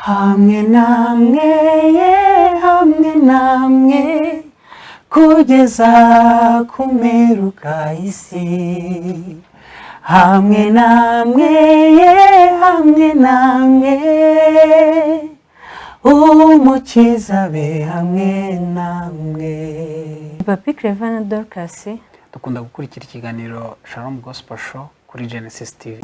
Hamwe namwe, ye, hamwe namwe, kugeza ku mperuka y'isi. Hamwe namwe, ye, hamwe namwe, Umukiza be hamwe namwe. Papi Clever na Dorcas. Dukunda gukurikira ikiganiro Shalom Gospel Show kuri Genesis TV.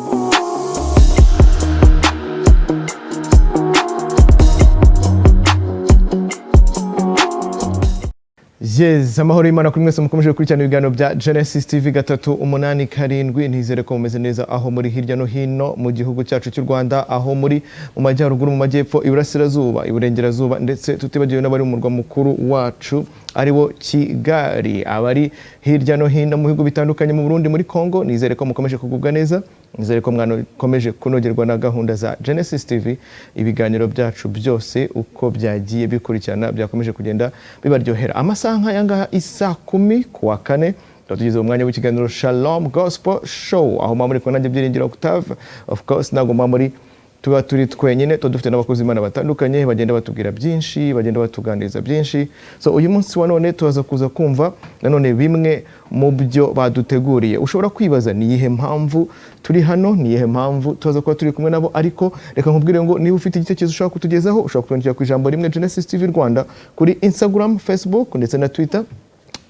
Yes, amahoro y'Imana kuri mwese mukomeje gukurikirana ibiganiro bya Genesis TV 387. Nizere ko mumeze neza aho muri hirya no hino mu gihugu cyacu cy'u Rwanda, aho muri mu majyaruguru, mu majyepfo, iburasirazuba, iburengerazuba, ndetse tutibagiwe n'abari mu murwa mukuru wacu ariwo Kigali, abari hirya no hino mu bihugu bitandukanye, mu Burundi, muri Congo. Nizere ko mukomeje kugubwa neza, nizere ko mwanakomeje kunogerwa na gahunda za Genesis TV. Ibiganiro byacu byose uko byagiye bikurikirana byakomeje kugenda bibaryohera. Amasaha nk'aya ngaha, isaa 10 ku wa kane, tuba tugeze mu mwanya w'ikiganiro Shalom Gospel Show, aho muba muri kumwe nanjye Byiringiro Octave. Of course ntabwo muba muri tuba turi twenyine, tuba dufite n'abakozi b'Imana batandukanye bagenda batubwira byinshi, bagenda batuganiriza byinshi. So uyu munsi wa none tubaza kuza kumva nanone bimwe mu byo baduteguriye. Ushobora kwibaza ni iyihe mpamvu turi hano, ni iyihe mpamvu tubaza kuba turi kumwe nabo, ariko reka nkubwire ngo niba ufite igitekerezo ushobora kutugezaho, ushobora kutwandikira ku ijambo rimwe Genesis TV Rwanda kuri Instagram, Facebook ndetse na Twitter,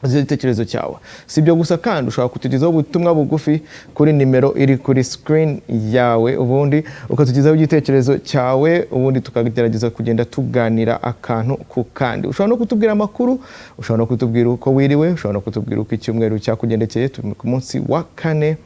uzi igitekerezo cyawe. Si ibyo gusa kandi, ushobora kutugezaho ubutumwa bugufi kuri nimero iri kuri screen yawe, ubundi ukatugezaho igitekerezo cyawe, ubundi tukagerageza kugenda tuganira akantu ku kandi. Ushobora no kutubwira amakuru, ushobora no kutubwira uko wiriwe, ushobora no kutubwira uko icyumweru cyakugendekeye. Turi ku munsi wa kane,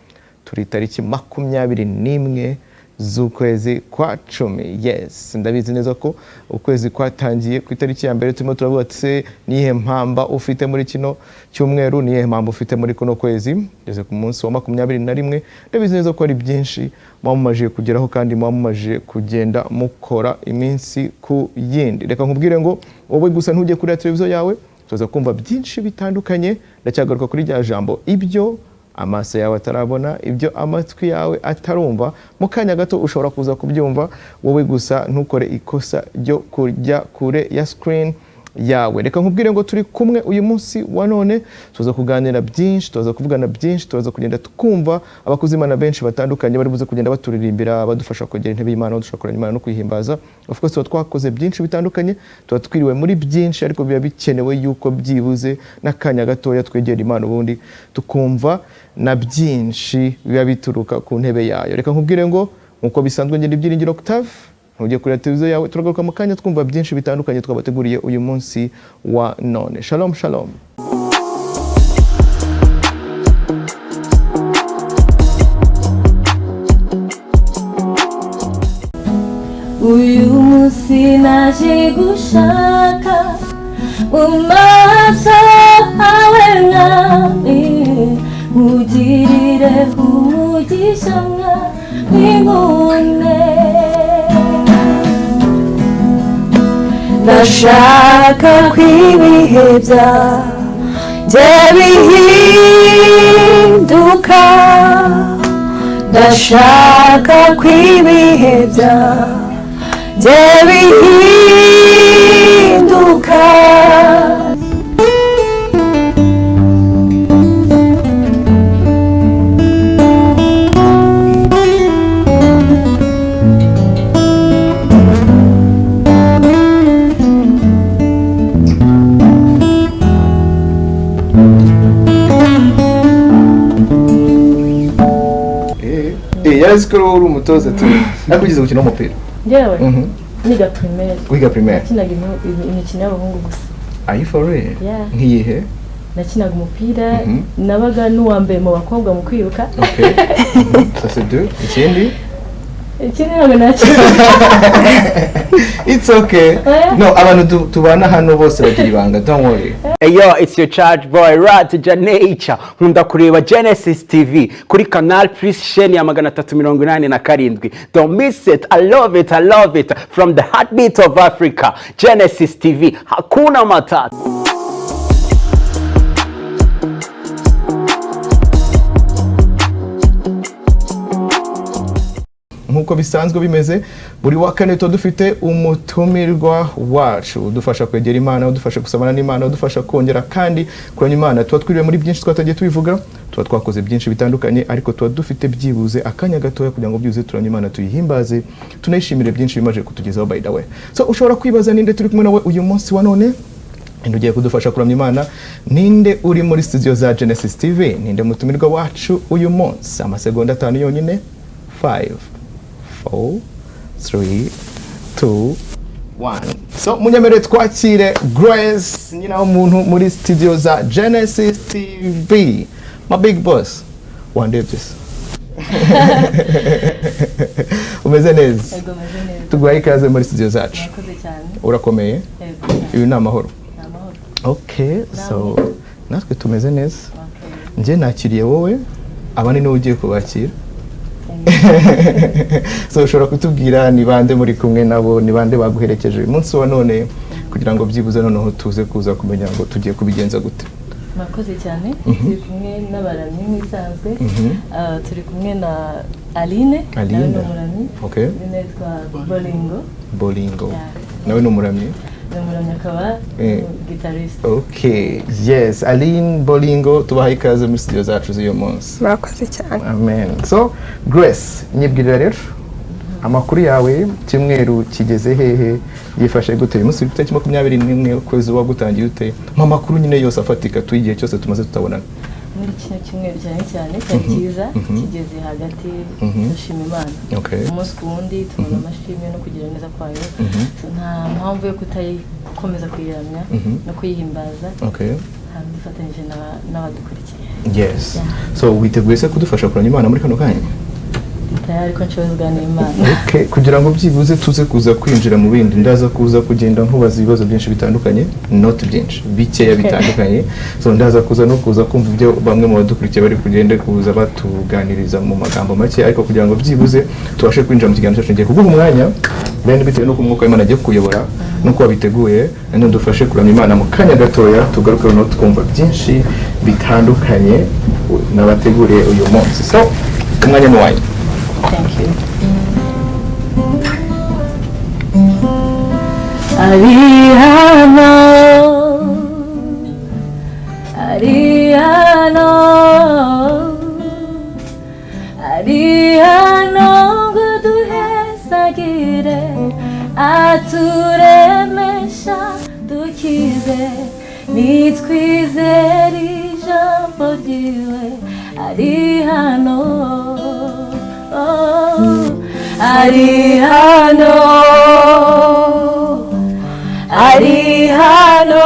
turi tariki 21 z'ukwezi kwa 10. Yes, ndabizi neza ko ukwezi kwatangiye ku itariki ya mbere. Turimo turavuga ati: se niyihe mpamba ufite muri kino cyumweru? Niyihe mpamba ufite muri kuno kwezi? Ngeze ku munsi wa 21. Ndabizi neza ko ari byinshi muba mumajije kugeraho kandi muba mumajije kugenda mukora iminsi ku yindi. Reka nkubwire ngo wowe gusa ntujye kuri televiziyo yawe, tuza kumva byinshi bitandukanye. Ndacyagaruka kuri rya jambo: ibyo amaso yawe atarabona, ibyo amatwi yawe atarumva, mu kanya gato ushobora kuza kubyumva. Wowe gusa ntukore ikosa ryo kujya kure ya screen yawe. Reka nkubwire ngo turi kumwe uyu munsi wa none, tuza kuganira byinshi, tuza kuvugana byinshi, tuza kugenda twumva abakozi b'Imana benshi batandukanye bari buze kugenda baturirimbira, badufasha kwegera intebe y'Imana, badufasha kuramya Imana no kuyihimbaza. Of course tuba twakoze byinshi bitandukanye, tuba twiriwe muri byinshi, ariko biba bikenewe yuko byibuze n'akanya gatoya twegera Imana, ubundi tukumva na byinshi biba bituruka ku ntebe yayo. Reka nkubwire ngo nkuko bisanzwe, ngenda Ibyiringiro Octave, ntujye kuri televiziyo yawe. Turagaruka mu kanya twumva byinshi bitandukanye twabateguriye uyu munsi wa none. Shalom shalom. Uyu munsi naje gushaka mu maso hawe, Mwami, ugirire umugisha, Mwami nkune. Ndashaka ko ibihe byanjye bihinduka, ndashaka ko ibihe byanjye bihinduka. Yarazi ko uri umutoza tu, ariko ugeze gukina umupira? Njyewe niga primaire. Wiga primaire? Nakinaga imikino y'abahungu gusa. Are you for real? Yeah. Nk'iyihe? Nakinaga umupira, nabaga n'uwa mbere mu bakobwa mu kwiruka. Okay, ça c'est deux. Ikindi? Ikindi ntabwo nakinaga. It's okay. Oya. No, abantu tubana hano bose bagira ibanga, don't worry. Hey yo, it's your charge boy, Rat Nature. Nkunda kureba Genesis TV kuri Canal Plus chaîne ya 387. Don't miss it. I love it. I love it. From the heartbeat of Africa. Genesis TV. Hakuna matata. Nk'uko Nk'uko bisanzwe bimeze buri wa kane, tuba dufite umutumirwa wacu udufasha kwegera Imana, udufasha gusabana n'Imana, udufasha kongera kandi kuramya Imana. Tuba twiriwe muri byinshi, twatagiye tubivuga, tuba twakoze byinshi bitandukanye, ariko tuba dufite byibuze akanya gatoya kugira ngo byibuze turamye Imana, tuyihimbaze, tunayishimire byinshi bimaze kutugezaho. By the way, so ushobora kwibaza ninde turi kumwe nawe uyu munsi wa none, ninde ugiye kudufasha kuramya Imana, ninde uri muri studio za Genesis TV, ninde mutumirwa wacu uyu munsi. Amasegonda 5 yonyine: 5, 4, 3, 2, 1. So munyemerere twakire Grace nyina w'umuntu muri studio za Genesis TV. My big boss, wandebye se, umeze neza? Yego, meze neza. Tuguhaye ikaze muri studio zacu. Murakoze cyane. Urakomeye? Yego cyane. Ibi ni amahoro? Ni amahoro. Okay, so natwe tumeze neza. Okay. Njye nakiriye wowe, abandi niwe ugiye kubakira. So ushobora kutubwira ni bande muri kumwe nabo, ni bande baguherekeje uyu munsi wa none, kugira ngo byibuze noneho tuze kuza kumenya ngo tugiye kubigenza gute? Murakoze cyane. Turi kumwe n'abaramyi nk'ibisanzwe. Ah, turi kumwe na Aline, nawe Aline. ni umuramyi. Aline yitwa Bolingo. Bolingo. Yeah. Nawe ni umuramyi? Ni umuramyi akaba guitarist. Okay, yes, Aline, Bolingo, tubahaye ikaze muri studio zacu z'uyu munsi. Murakoze cyane. Amen. So Grace, nyibwirira rero amakuru yawe, cyumweru kigeze hehe, yifashe gute? Uyu munsi uri ku itariki 21, ukwezi wagutangiye ute? Mpa amakuru nyine yose afatika tuyigihe igihe cyose tumaze tutabonana. Muri kino cyumweru cyane cyane cyari cyiza, kigeze hagati dushima Imana. Umunsi ku wundi tubona amashimwe no kugira neza kwayo. So, nta mpamvu yo kutayikomeza kuyiramya no kuyihimbaza hanyuma dufatanyije n'abadukurikiye. Yes, so witeguye se kudufasha kuramya Imana muri kano kanya? Tayari ko nshobozwa n'Imana. Okay, kugira ngo byibuze tuze kuza kwinjira mu bindi, ndaza kuza kugenda nkubaza ibibazo byinshi bitandukanye, not byinshi, bikeya bitandukanye. So ndaza kuza no kuza kumva ibyo bamwe mu badukurikiye bari kugenda kuza batuganiriza mu magambo make, ariko kugira ngo byibuze tubashe kwinjira mu kiganiro cyacu, ngiye kuguha umwanya bene bitewe n'uko Umwuka w'Imana agiye kukuyobora n'uko wabiteguye, none dufashe kuramya Imana mu kanya gatoya, tugaruke noneho twumva byinshi bitandukanye nabateguriye uyu munsi. So umwanya ni wanyu. Thank you. Ari hano, ari hano, ari hano ngo duhesagire, aturemesha dukize, nitwizere ijambo ryiwe, ari hano. Oh, ari hano, ari hano,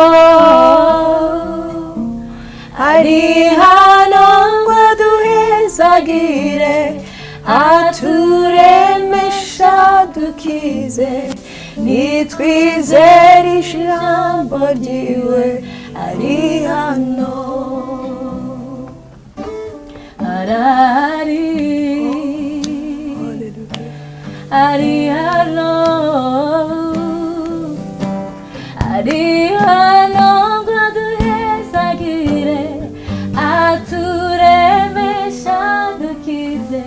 ari hano ngo aduhezagire, aturemesha dukize, nitwizere ijambo ryiwe, ari hano. Arahari, ari hano, ari hano ngo aduhezagire, aturemesha dukize,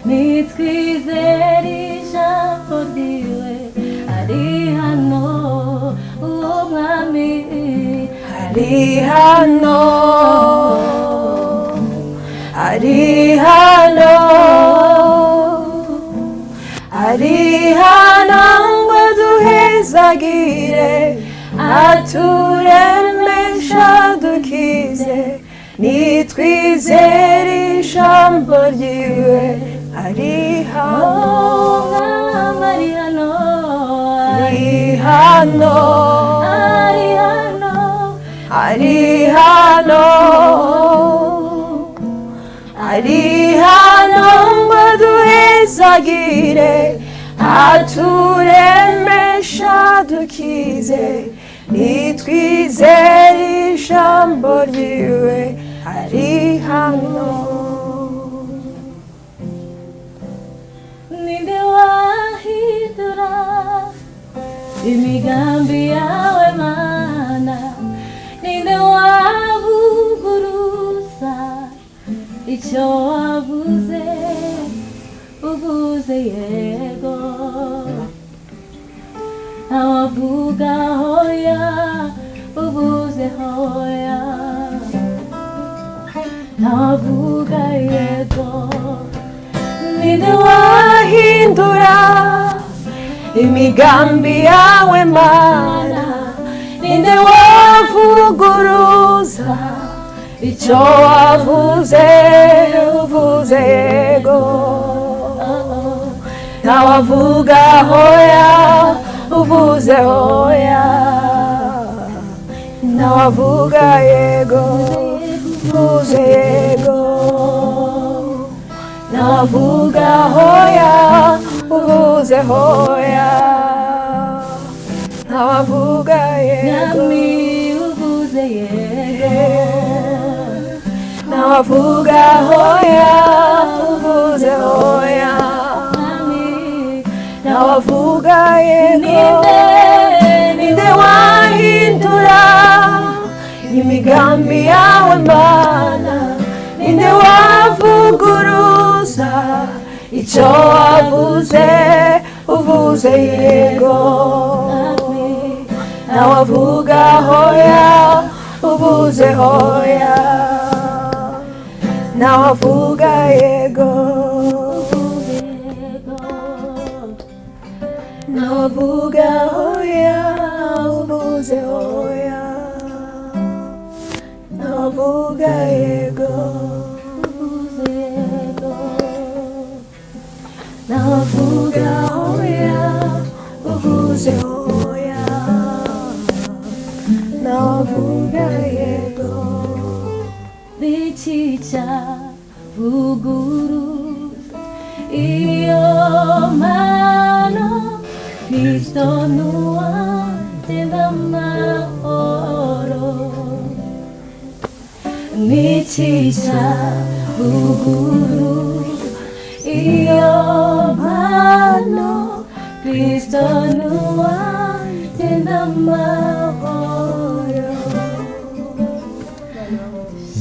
nitwizere ijambo ryiwe, ari hano uwo mwami. Ari hano, ari hano, ari hano ngo aduhezagire, aturemesha dukize, nitwizere ijambo ryiwe, ari hano. Ari hano. Ari hano. Ari hano. Ari hano, ari hano ngo aduhezagire, aturemesha dukize, nitwizere ijambo ryiwe, ari hano. Ninde wahindura imigambi yawe Mana? Ninde wavuguruza icyo wavuze? Uvuze yego, ntawavuga hoya. Uvuze hoya, ntawavuga yego. Ninde wahindura imigambi yawe Mana? Ninde wavuguruza icyo wavuze? Uvuze yego, ntawavuga hoya. Uvuze hoya, ntawavuga yego. Uvuze yego, ntawavuga hoya. Uvuze hoya, ntawavuga yego. Mwami, uvuze yego, Ntawavuga hoya. Uvuze hoya, Mwami, ntawavuga yego. Ninde, Ninde wahindura imigambi yawe Mana? Ninde wavuguruza icyo wavuze? Uvuze yego, ntawavuga hoya. Uvuze hoya, ntawavuga yego. Uvuze yego, Ntawavuga hoya. Uvuze hoya, ntawavuga yego. Uvuze yego, ntawavuga hoya. Uvuze hoya, ntawavuga yego. Bichicha vuguruza iyo mano, Kristo nuwanje amahoro. Nichicha vuguruza iyo mano, Kristo nuwanje amahoro.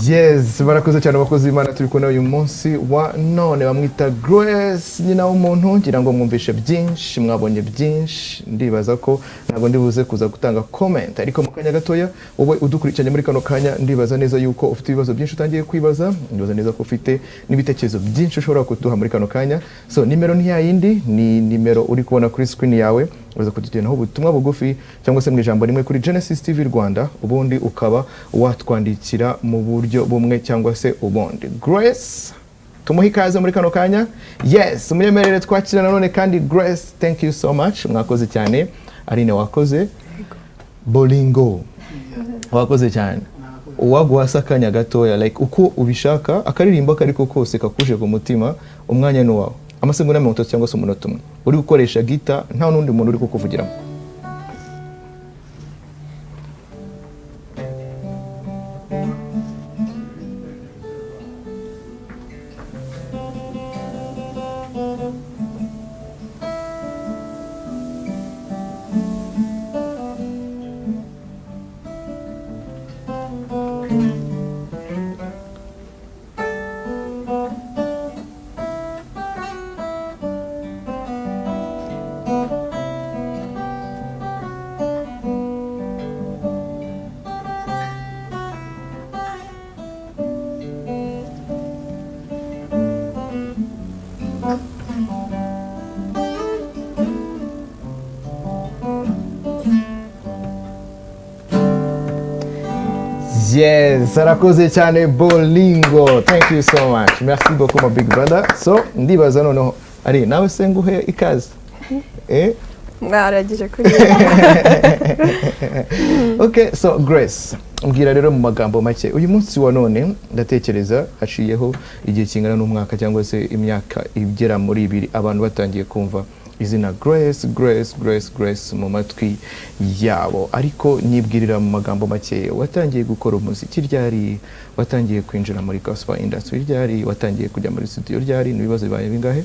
Yes, barakoze cyane abakozi b'Imana turi kumwe uyu munsi wa none, bamwita Grace nyina w'umuntu. Ngira ngo mwumvishe byinshi, mwabonye byinshi. Ndibaza ko ntabwo ndibuze kuza gutanga comment, ariko mu kanya gatoya, wowe udukurikiranye muri kano kanya, ndibaza neza yuko ufite ibibazo byinshi utangiye kwibaza. Ndibaza neza ko ufite n'ibitekerezo byinshi ushobora kuduha muri kano kanya. So nimero ni ya yindi, ni nimero uri kubona kuri screen yawe. Uraza kutugenaho ubutumwa bugufi cyangwa se mu ijambo rimwe kuri Genesis TV Rwanda, ubundi ukaba watwandikira mu buryo bumwe cyangwa se ubundi. Grace tumuhe ikaze muri kano kanya. Yes, munyemerere twakira nanone kandi Grace. Thank you so much, mwakoze cyane. Aline, wakoze. Bolingo, wakoze cyane. Uwaguhasa akanya gatoya, like uko ubishaka, akaririmbo ako ariko kose kakuje ku mutima, umwanya ni uwawe, amasegonda 30 cyangwa se umunota umwe, uri gukoresha gita, nta n'undi muntu uri kukuvugiramo. Yes, arakoze cyane Bolingo. Thank you so much. Merci beaucoup, my big brother. So, ndibaza noneho ari nawe se nguhe ikaze. Eh? Mwaragije kuri. Okay, so Grace, mbwira rero mu magambo make, uyu munsi wa none ndatekereza haciyeho igihe kingana n'umwaka cyangwa se imyaka igera muri 2 abantu batangiye kumva izina Grace, Grace, Grace, Grace mu matwi yabo. Ariko nyibwirira mu magambo make, watangiye gukora umuziki ryari? Watangiye kwinjira muri gospel industry ryari? Watangiye kujya muri studio ryari? Ni ibibazo bibaye bingahe?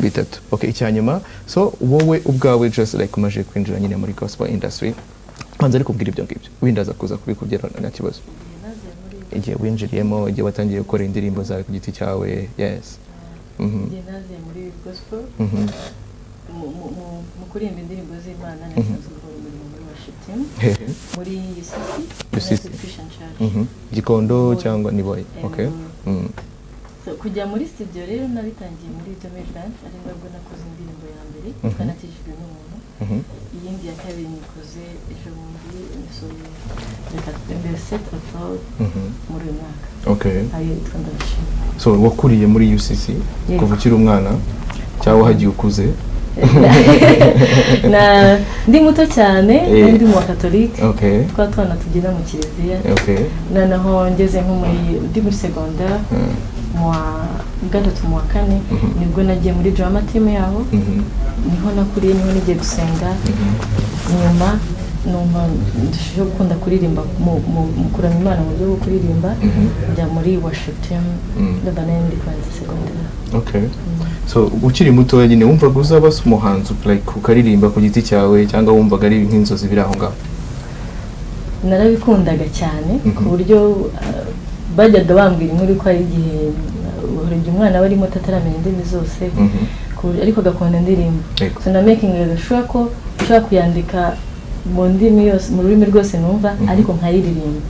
3. Okay, icyanyuma, so wowe ubwawe just like umaze kwinjira nyine muri gospel industry, banza ariko kubwira ibyo ngibyo, windaza kuza kubikubwira nta kibazo. Igihe winjiriyemo, igihe watangiye gukora indirimbo zawe ku giti cyawe. Yes. Igihe naziye muri gospel, mu kuririmba indirimbo z'Imana, nasanzwe nkora umurimo muri worship team Hehe? muri UCC, UCC. United Christian Church. Gikondo cyangwa Niboye? Eh, Okay. Niboye. So, kujya muri studio rero nabitangiye muri 2020, ari nabwo nakoze indirimbo ya mbere yitwa "Nakijijwe n'Umuntu". Iyindi ya kabiri nyikoze ejo bundi, nasohoye reka mbere set upload muri uyu mwaka, ariyo yitwa "Ndabashima". So wakuriye muri UCC? Yego. Kuva ukiri umwana cyangwa wahagiye ukuze? Na ndi muto cyane, nari ndi mu bakatolike, twa twana tugenda mu kiliziya. Noneho ngeze nko muri ndi muri secondaire, mu wa gatatu, mu wa kane, nibwo nagiye muri drama team yaho. Niho nakuriye, niho nigiye gusenga. Nyuma numva ndushijeho gukunda kuririmba mu kuramya Imana mu buryo bwo kuririmba, njya muri worship team. Ndumva nari ndi kurangiza secondaire. Okay, so ukiri mutoya nyine wumvaga uzaba se umuhanzi, like ukaririmba ku giti cyawe, cyangwa wumvaga ari nk'inzozi biri aho ngaho? Narabikundaga cyane, ku buryo bajyaga bambwira inkuru ko hari igihe hari igihe umwana aba ari muto ataramenya indimi zose, ariko agakunda indirimbo. So na making sure ko ushobora kuyandika mu ndimi yose, mu rurimi rwose numva, ariko nkayiririmba.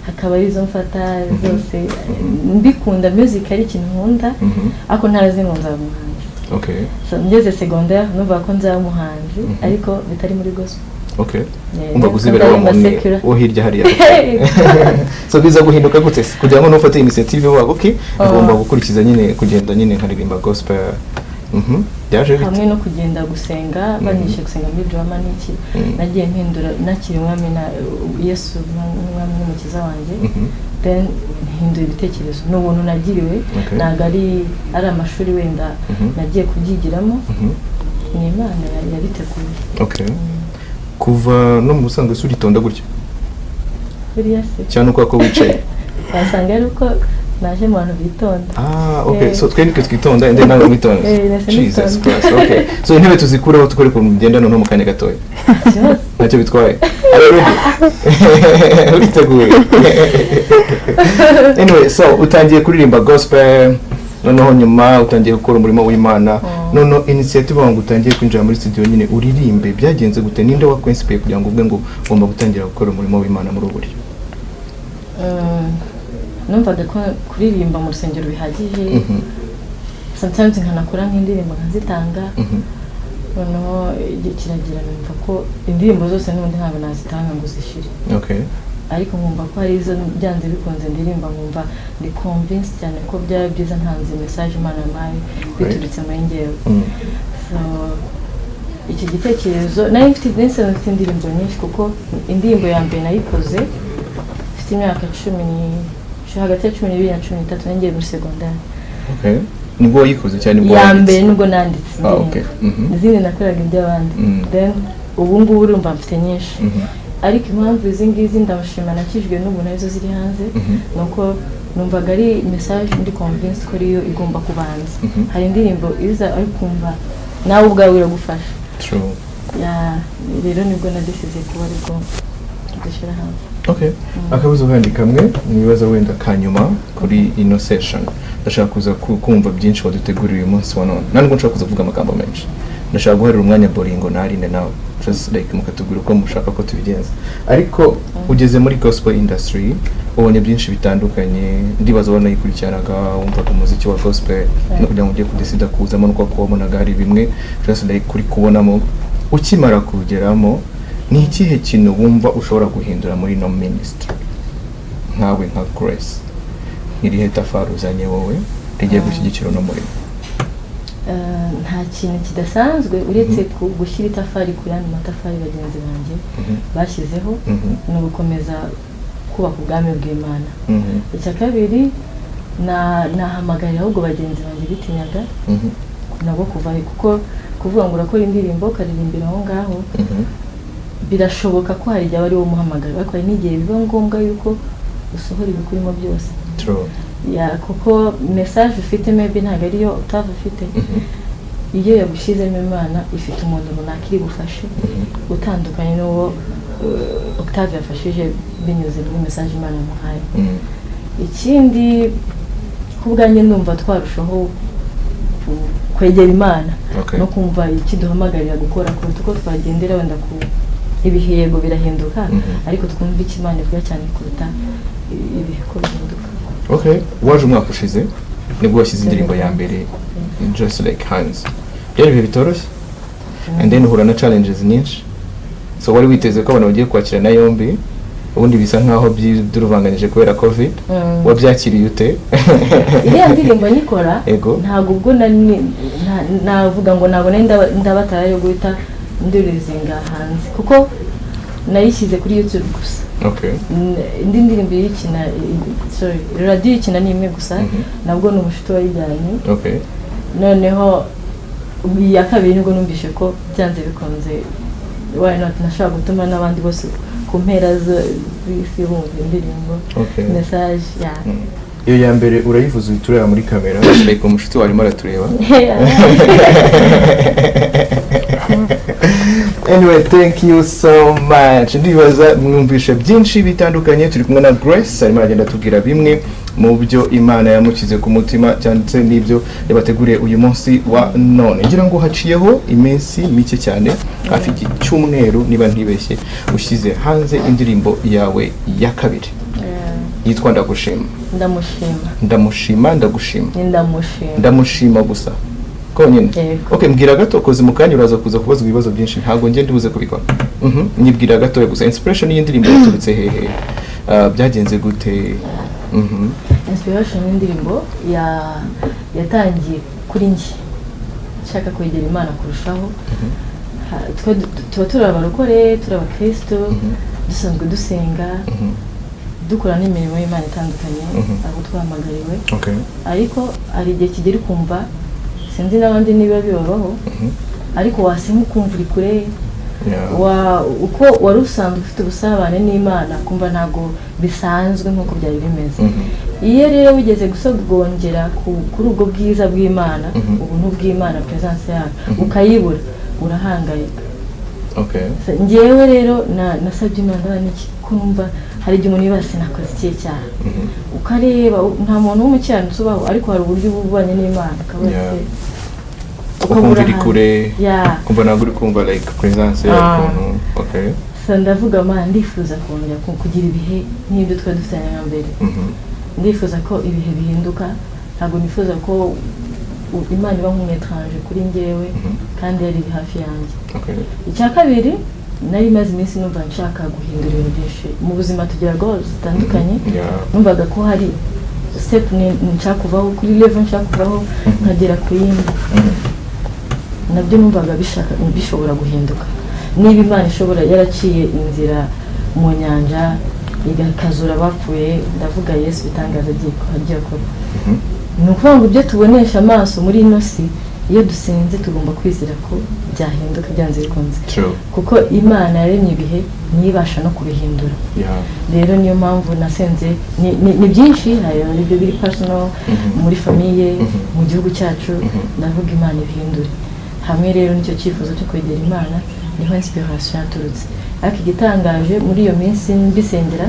Hakaba arizo mfata zose. Mbikunda, music ari ikintu nkunda, ariko ntarazi ngo nzaba umuhanzi. So, ngeze secondaire numva ko nzaba umuhanzi, ariko bitari muri gospel. Yeah, Wumvaga uzibera wa nzaririmba muntu secular. wo hirya hariya. So biza guhinduka gute se kugira ngo nufate initiative wago, okay, ugomba gukurikiza nyine, kugenda nyine nkaririmba gospel? Byaje bite? Hamwe no kugenda gusenga, banyishe gusenga muri drama n'iki, nagiye mpindura nakira Umwami na Yesu nk'Umwami n'Umukiza wanjye. Then mpindura ibitekerezo. Ni ubuntu nagiriwe, ntabwo ari amashuri wenda nagiye kubyigiramo, ni Imana yabiteguye. Okay, kuva no mu busanzwe se uritonda gutya? Buriya se Cyane uko ko wicaye. Wasanga ari uko naje mu bantu bitonda. Ah, okay. Eh. So twe nitwe twitonda, ende nawe mwitonda. Eh, nasa Jesus nitonda. Christ. Okay, so intebe tuzikureho, tukore ukuntu bigenda noneho mu kanya gatoya. Ikibazo. Ntacyo bitwaye. Are you ready? Uriteguye? Anyway, so utangiye kuririmba gospel, noneho nyuma utangiye gukora umurimo w'Imana, noneho initiative ngo utangiye kwinjira muri studio nyine uririmbe, byagenze gute? Ninde wakwinspire kugira ngo uvuge ngo ugomba gutangira gukora umurimo w'Imana muri ubu buryo? Numvaga ko kuririmba mu rusengero bihagije, sometimes nkanakora nk'indirimbo nkazitanga. Noneho igihe kiragira numva ko indirimbo zose n'ubundi ntabwo nazitanga ngo zishire, ariko nkumva ko hari izo byanze bikunze ndirimba nkumva ndi convinced cyane ko byaba byiza ntanze message Imana yampaye biturutse muri njyewe. So iki gitekerezo nari mfite, nari mfite indirimbo nyinshi, kuko indirimbo ya mbere nayikoze mfite imyaka cumi ni hagati ya 12 na 13, ngiye muri segondari. Okay, nibwo wayikoze cyane, nibwo Ya wanditse? mbere nibwo nanditse indirimbo. Izindi nakoraga iby'abandi. Then ubu ngubu urumva mfite nyinshi, ariko impamvu izi ngizi "Ndamushima", "Nakijwe n'Ubuntu" arizo ziri hanze, ni uko numvaga ari message ndi convinced ko ariyo igomba kubanza. Hari indirimbo iza ariko kumva nawe ubwawe iragufasha. True. Yeah, rero nibwo nadesize kuba aribwo dushyira hanze. Okay. Akabazo kandi kamwe nibaza wenda ka nyuma kuri ino session. Ndashaka kuza kumva byinshi waduteguriye uyu munsi wa none. Nta nubwo nshaka kuza kuvuga amagambo menshi. Ndashaka guharira umwanya Boringo na Aline nawe. Just like mukatubwira uko mushaka ko tubigenza. Ariko ugeze muri gospel industry, ubonye byinshi bitandukanye, ndibaza wanayikurikiranaga, wumvaga umuziki wa gospel, no kugira ngo ugiye kudesida kuzamo nuko wabonaga hari bimwe just like kuri kubonamo. Ukimara kugeramo, ni ikihe kintu wumva ushobora guhindura muri ino ministry nkawe nka Grace? Irihe tafari uzanye wowe rigiye gushyigikira uno murimo? Nta kintu kidasanzwe uretse gushyira itafari ku yandi matafari bagenzi banjye bashyizeho, ni ugukomeza kubaka ubwami bw'Imana. Icya kabiri, nahamagarira ahubwo bagenzi banjye bitinyaga nabo kuvayo, kuko kuvuga ngo urakora indirimbo ukaririmbira aho ngaho, birashoboka ko hari igihe aba ari wo muhamagaro, ariko hari n'igihe biba ngombwa yuko usohora ibikurimo byose. True. Yeah, kuko message ufite maybe ntabwo ariyo utava ufite. Iyo yagushyizemo Imana, ifite umuntu runaka iri bufashe, utandukanye n'uwo Octave yafashije binyuze muri message Imana yamuhaye. Ikindi, ku bwanjye ndumva twarushaho kwegera Imana no kumva ikiduhamagarira gukora kuruta uko twagendera wenda ku ibihe. Yego, birahinduka, ariko twumva icyo Imana ivuga cyane kuruta ibihe ko bihinduka. Okay, waje umwaka ushize nibwo washyize indirimbo ya mbere, Just Like Hands. Byari ibihe bitoroshye and then uhura na challenges nyinshi. So wari witeze ko abantu bagiye kwakira na yombi? Ubundi bisa nkaho by'uruvanganyije kubera COVID. Wabyakiriye ute? Iriya ndirimbo nyikora, ntabwo ubwo nari navuga ngo ntabwo nari ndabatara yo guhita ndirizinga hanze, kuko nayishyize kuri YouTube gusa. Indi ndirimbo iyikina, sorry, radiyo ikina ni imwe gusa, nabwo ni umushuti wayijyanye. Noneho iya kabiri nibwo numvise ko byanze bikunze, why not, nashobora gutuma n'abandi bose ku mpera z'isi bumva indirimbo, message ya Iyo ya mbere urayivuze uhita ureba muri kamera like umushuti wawe arimo aratureba. Anyway, thank you so much. Ndibaza mwumvishe byinshi bitandukanye. Turi kumwe na Grace, arimo aragenda atubwira bimwe mu byo Imana yamukize ku mutima cyanditse n'ibyo yabateguriye uyu munsi wa none. Ngira ngo haciyeho iminsi mike cyane, hafi icyumweru niba ntibeshye, ushyize hanze indirimbo yawe ya kabiri yitwa Ndagushima. Ndamushima. Ndamushima, ndagushima. Ni Ndamushima. Ndamushima gusa konyine? Yego. Okay, mbwira gato koze mu kanya uraza kuza kubazwa ibibazo byinshi, ntabwo njye ndibuze kubikora. Nyibwira gatoya gusa, inspiration y'indirimbo yaturutse hehe? Ah, byagenze gute? Inspiration y'indirimbo yatangiye kuri njye nshaka kwegera Imana kurushaho. Twe tuba turi abarokore, turi abakristo, dusanzwe dusenga, dukora n'imirimo y'Imana itandukanye aho twahamagariwe, ariko hari igihe kigera ukumva, sinzi n'abandi niba bibabaho, ariko wasenga ukumva uri kure, uko wari usanzwe ufite ubusabane n'Imana, kumva ntabwo bisanzwe nk'uko byari bimeze. Iyo rero wigeze gusogongera kuri ubwo bwiza bw'Imana, ubuntu bw'Imana, presence yayo, ukayibura, urahangayika. Njyewe rero nasabye Imana, ndabona iki ko numva hari igihe umuntu yibaza, sinakoze ikihe cyaha? Ukareba, nta muntu w'umukiranutsi ubaho, ariko hari uburyo uba ubanye n'Imana ukaba Ukumva ukabura uri ahantu. kure, kumva ntabwo uri kumva like presence yayo ukuntu. Okay. So ndavuga, Mana, ndifuza kongera kugira ibihe nk'ibyo twari dufitanye nka mbere. Ndifuza ko ibihe bihinduka, ntabwo nifuza ko Imana iba nk'umwetranje kuri njyewe kandi yari iri hafi yanjye. Icya kabiri, nari maze iminsi numva nshaka guhindura ibintu byinshi mu buzima. Tugira goals zitandukanye. Numvaga ko hari step nshaka kuvaho, kuri level nshaka kuvaho nkagera ku yindi. Nabyo numvaga bishaka bishobora guhinduka. Niba Imana ishobora yaraciye inzira mu nyanja, igakazura abapfuye, ndavuga Yesu, ibitangaza agiye akora, ni ukuvuga ngo ibyo tubonesha amaso muri ino si, iyo dusenze tugomba kwizera ko byahinduka byanze bikunze, kuko Imana yaremye ibihe, niyo ibasha no kubihindura. Rero niyo mpamvu nasenze. Ni byinshi, hari ibyo biri personal, muri famille, mu gihugu cyacu. Ndavuga Imana ibihindure. Hamwe rero nicyo cyifuzo cyo kwegera Imana, niho inspiration yaturutse. Ariko igitangaje, muri iyo minsi mbisengera,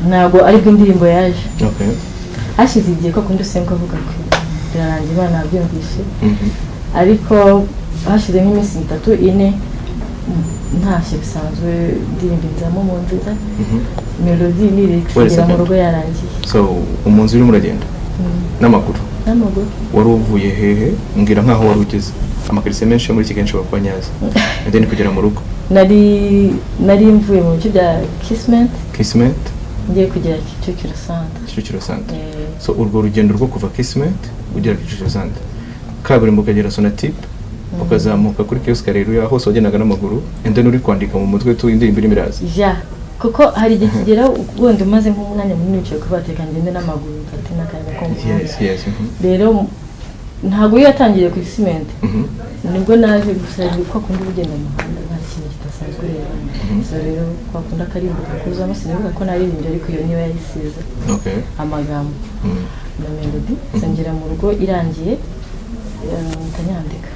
ntabwo aribwo indirimbo yaje. Hashize igihe ko kundi usenga ukavuga ko birarangiye, Imana yabyumvishe, ariko hashize nk'iminsi itatu, ine, ntashye bisanzwe, ndirimba inzamo mu nzira, melody, lyrics, Wait a ngera mu second. rugo yarangiye. So umunsi urimo uragenda n'amaguru? N'amaguru. Wari uvuye hehe? Mbwira nkaho wari ugeze. Amakaritsiye menshi yo muri Kigali nshobora kuba nyazi. And then kugera mu rugo? Nari mvuye mu bice bya Kismet, Kismet. ngiye kugera Kicukiro Centre. Kicukiro Centre. So urwo rugendo rwo kuva Kismet ugera Kicukiro Centre, kaburimbo, ukagera Sonatube, ukazamuka kuri kiosk Haleluya, hose wagendaga n'amaguru and then uri kwandika mu mutwe tu indirimbo irimo iraza? Ja, kuko hari igihe kigera wenda umaze nk'umwanya munini wicaye, kuba reka ngende n'amaguru mfate n'akanya ko mu muhanda. Rero ntabwo iyo yatangiriye ku Kismet, nibwo naje gusa ko akunda ugenda mu muhanda, nta kintu kidasanzwe ureba. So rero kwa kundi akarimbo kakuzamo, sinibuka ko naririmbye, ariko iyo niyo yayisize amagambo na melody. So ngera mu rugo irangiye, mpita nyandika.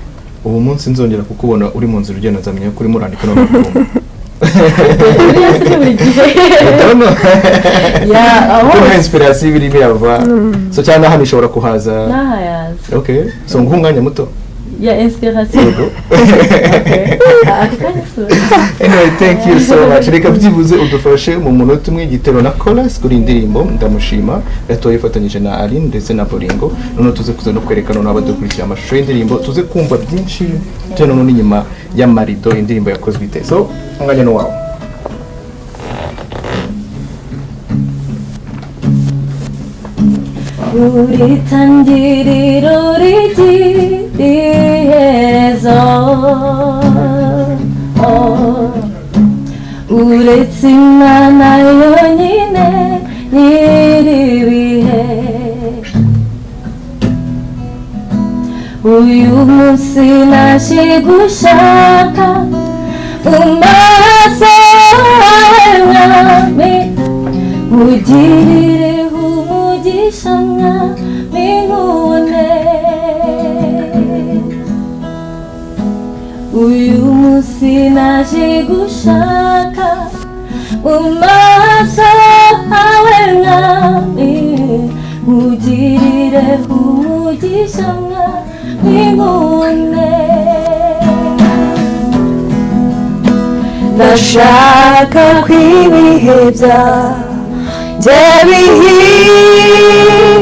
Ubu munsi nzongera kukubona uri mu nzira ugenda, nzamenya ko urimo urandika none ukumva. Buriya si buri gihe. I don't know. Yeah, aho Kuko inspiration ibiri birava, so cyangwa hano ishobora kuhaza. N'aha yaza. Okay, so nguha umwanya muto. Ya inspiration. Yego. Okay. Aka kanya si. Anyway, thank you so much. Reka byibuze udufashe mu munota umwe, igitero na chorus kuri iyi ndirimbo Ndamushima gatoya, ifatanyije na Aline ndetse na Boringo. Noneho tuze kuza no kwerekana noneho abadukurikiye amashusho y'indirimbo, tuze kumva byinshi bitewe noneho n'inyuma y'amarido indirimbo yakozwe ite. So umwanya ni wawe. Uri tangiriro rigira iherezo. Oh. Uretse Imana yonyine nyir'ibihe, uyu munsi naje gushaka mu maso hawe, Mwami, ugirire umugisha, Mwami, nkubone. Uyu munsi naje gushaka mu maso hawe, Mwami, ugirire umugisha, Mwami, nkubone. Ndashaka ko ibihe byanjye bihinduka,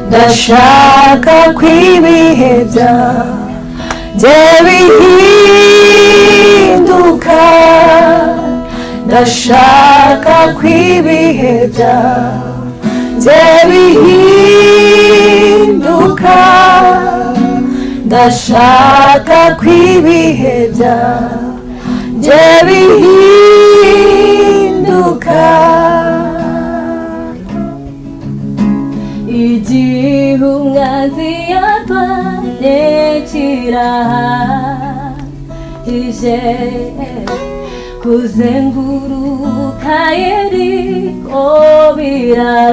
ndashaka ko ibihe byanjye bihinduka, ndashaka ko ibihe byanjye bihinduka, ndashaka ko ibihe byanjye bihinduka. Igihe umwanzi yarwanye kirahagije kuzenguruka Yeriko, birarangiye.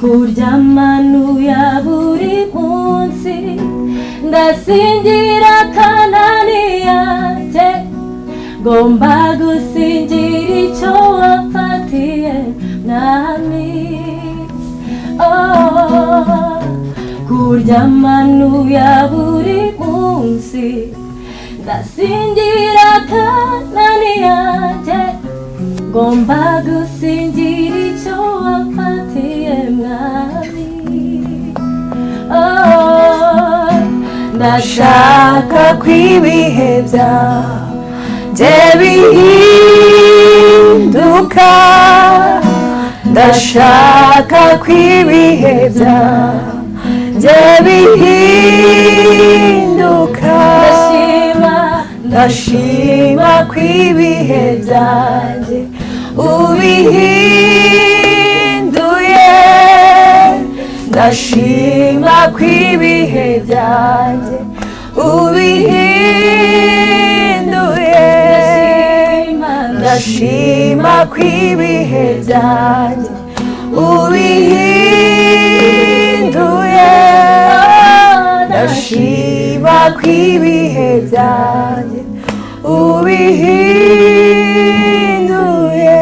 Kurya manu ya buri munsi, ndasingira Kanani yanjye. Ngomba gusingira icyo wafatiye, Mwami. Oh, kurya manu ya buri munsi, ndasingira Kanani yanjye. Ngomba gusingira icyo wafatiye, Mwami. Oh, Ndashaka ko ibihe byanjye bihinduka, ndashaka ko ibihe byanjye bihinduka. Ndashima. Ndashima ko ibihe byanjye ubihinduye, ndashima ko ibihe byanjye ubihinduye. Ndashima ko ibihe byanjye ubihinduye, ndashima ko ibihe byanjye ubihinduye.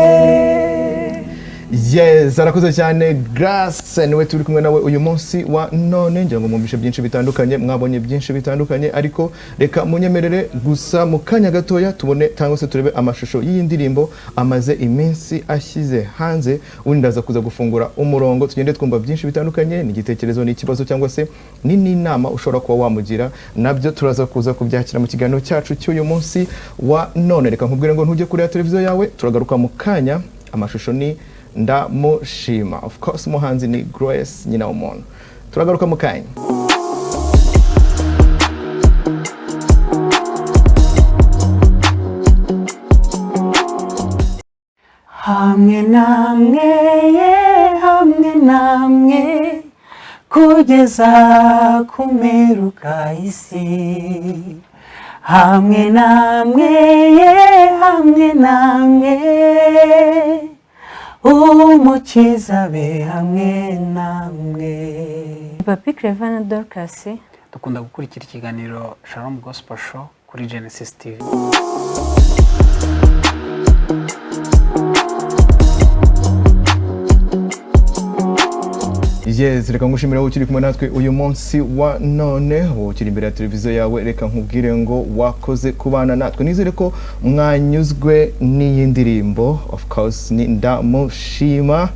Yes, arakoze cyane Grace, niwe turi kumwe nawe uyu munsi wa none. Ngira ngo mwumvishe byinshi bitandukanye, mwabonye byinshi bitandukanye, ariko reka munyemerere gusa mu kanya gatoya tubone cyangwa se turebe amashusho y'iyi ndirimbo amaze iminsi ashyize hanze. Ubundi ndaza kuza gufungura umurongo, tugende twumva byinshi bitandukanye. Ni igitekerezo, ni ikibazo, cyangwa se ni n'inama ushobora kuba wamugira, nabyo turaza kuza kubyakira mu kiganiro cyacu cy'uyu munsi wa none. Reka nkubwire ngo ntujye kureba televiziyo yawe, turagaruka mu kanya. Amashusho ni Ndamushima, of course umuhanzi ni Grace Nyina w'umuntu. Turagaruka mu kanya. Hamwe namwe ye, hamwe namwe kugeza ku mperuka isi, hamwe namwe ye, hamwe namwe, Umukiza be hamwe namwe. Papi Clever na Dorcas. Dukunda gukurikira ikiganiro Shalom Gospel Show kuri Genesis TV. Yes, reka ngushimire wowe ukiri kumwe natwe uyu munsi wa none, wowe ukiri imbere ya televiziyo yawe, reka nkubwire ngo wakoze kubana natwe. Nizere ko mwanyuzwe n'iyi ndirimbo. Of course ni Ndamushima,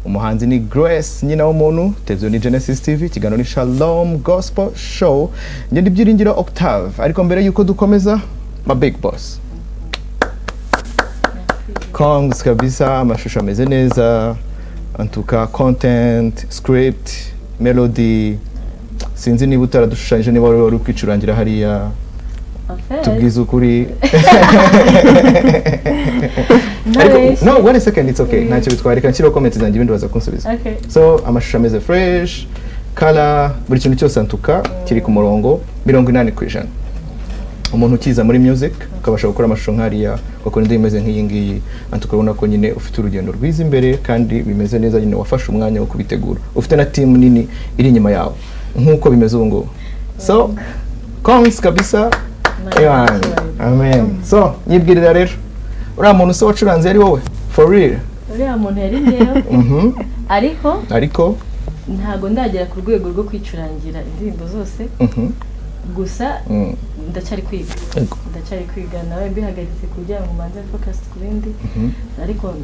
umuhanzi ni Grace Nyina w'umuntu, televiziyo ni Genesis TV, ikiganiro ni Shalom Gospel Show. Ngenda Ibyiringiro Octave, ariko mbere yuko dukomeza, ma big boss, congs kabisa, amashusho ameze neza, antuka content, script, melody. Sinzi niba utaradushushanyije, niba wari kwicurangira hariya. En fait, Tubwize ukuri. Ariko ntabeshye. no, wait a second, it's okay, ntacyo bitwara. Reka nshyiraho comment zanjye, ibindi baza kunsubiza. Okay. So amashusho ameze fresh, color, buri kintu cyose antuka kiri ku murongo 80%. Umuntu ukiza muri music ukabasha gukora amashusho nk'ariya, ugakora indirimbo imeze nk'iyi ngiyi, antuka urabona ko nyine ufite urugendo rwiza imbere kandi bimeze neza nyine, wafashe umwanya wo kubitegura, ufite na team nini iri inyuma yawe nk'uko bimeze ubu ngubu. So congs kabisa. Imana Ewan. icyubahiro. Amen. So nyibwirira rero, uriya muntu se wacuranze yari wowe for real? Uriya muntu yari njyewe, ariko Ariko ntabwo ndagera ku rwego rwo kwicurangira indirimbo zose. Gusa ndacyari kwiga. Ndacyari kwiga, nawe mbihagaritse kugira ngo mbanze focus ku bindi, ariko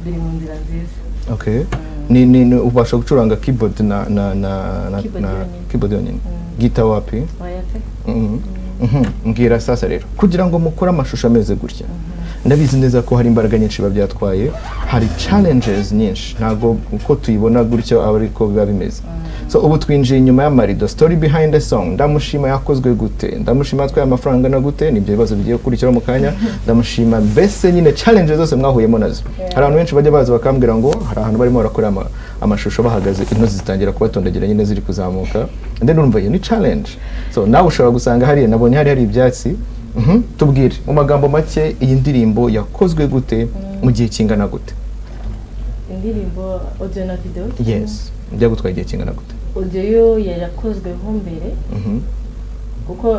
biri mu nzira nziza. Okay. Ni ubasha gucuranga keyboard na Keyboard na yonyine. Keyboard yonyine? Mm. Guitar wapi? Oya pe. Mbwira sasa rero, kugira ngo mukore amashusho ameze gutya, ndabizi neza ko hari imbaraga nyinshi biba byatwaye, hari challenges nyinshi, ntabwo uko tuyibona gutyo aba ariko biba bimeze. So ubu twinjiye inyuma y'amarido, story behind the song. Ndamushima yakozwe gute? Ndamushima yatwaye amafaranga angana gute? Nibyo bibazo bigiye gukurikiraho mu kanya. Ndamushima mbese nyine challenges zose mwahuyemo nazo. Hari abantu benshi bajya baza bakambwira ngo hari ahantu barimo barakora amashusho bahagaze, intozi zitangira kubatondagira nyine ziri kuzamuka, and then urumva iyo ni challenge. So nawe ushobora gusanga hariya nabonye hari ibyatsi. Tubwire mu magambo make, iyi ndirimbo yakozwe gute, mu gihe kingana gute? Indirimbo audio na video? Yes, byagutwaye igihe kingana gute? Audio yo yarakozweho mbere, kuko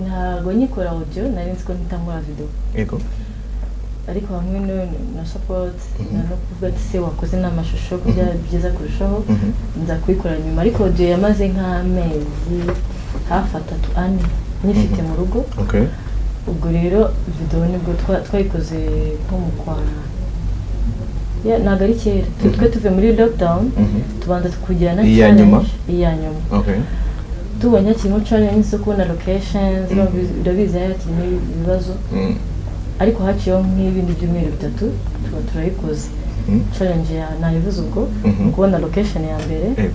ntabwo nyikora audio nari nzi ko mpita nkora video. Ariko hamwe na support na no kuvuga ati se wakoze n'amashusho ko byaba byiza kurushaho, nza kubikora nyuma. Ariko audio yamaze nk'amezi hafi 3, 4 nyifite mu rugo. Ubwo rero video nibwo twayikoze nko mu kwa ya, ntabwo ari kera. Twe tuvuye muri lockdown, tubanza kugira na Iya nyuma? challenge iya nyuma. Tubonye hakirimo challenge zo kubona locations, urabizi hari hakirimo ibibazo, ariko haciyeho nk'ibindi byumweru 3 tuba turayikoze. Challenge ya nayivuze ubwo, kubona location ya mbere,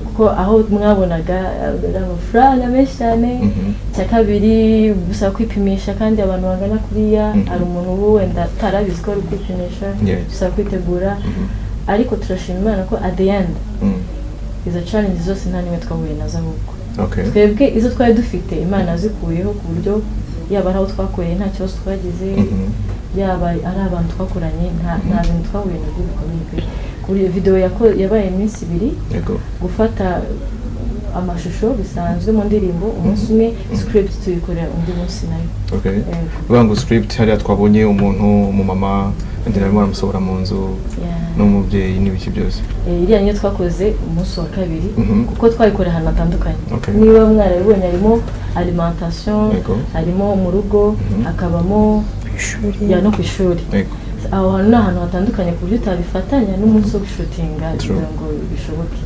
kuko aho mwabonaga ari amafaranga menshi cyane. Icya kabiri, gusaba kwipimisha kandi abantu bangana kuriya, hari umuntu uba wenda atarabizi ko ari kwipimisha, bisaba kwitegura. Ariko turashima Imana ko at the end izo challenge zose nta n'imwe twahuye nazo, ahubwo twebwe izo twari dufite Imana yazikuyeho, ku buryo yaba ari aho twakoreye nta kibazo twagize, yaba ari abantu twakoranye nta bintu twahuye nabyo bikomeye pe. Ku buryo video yabaye iminsi 2, gufata amashusho bisanzwe mu ndirimbo umunsi umwe, script tuyikorera undi munsi nayo. Yego. Uvuga ngo script, hariya twabonye umuntu umumama ndi arimo aramusohora mu nzu n'umubyeyi n'ibiki byose. Iriya niyo twakoze umunsi wa kabiri, kuko twayikoreye ahantu hatandukanye. Niba mwarabibonye, harimo alimentation, harimo mu rugo, hakabamo Ishuri. ya no ku ishuri. Aho hantu ni ahantu hatandukanye ku buryo utabifatanya n'umunsi wo gushutinga kugira ngo bishoboke.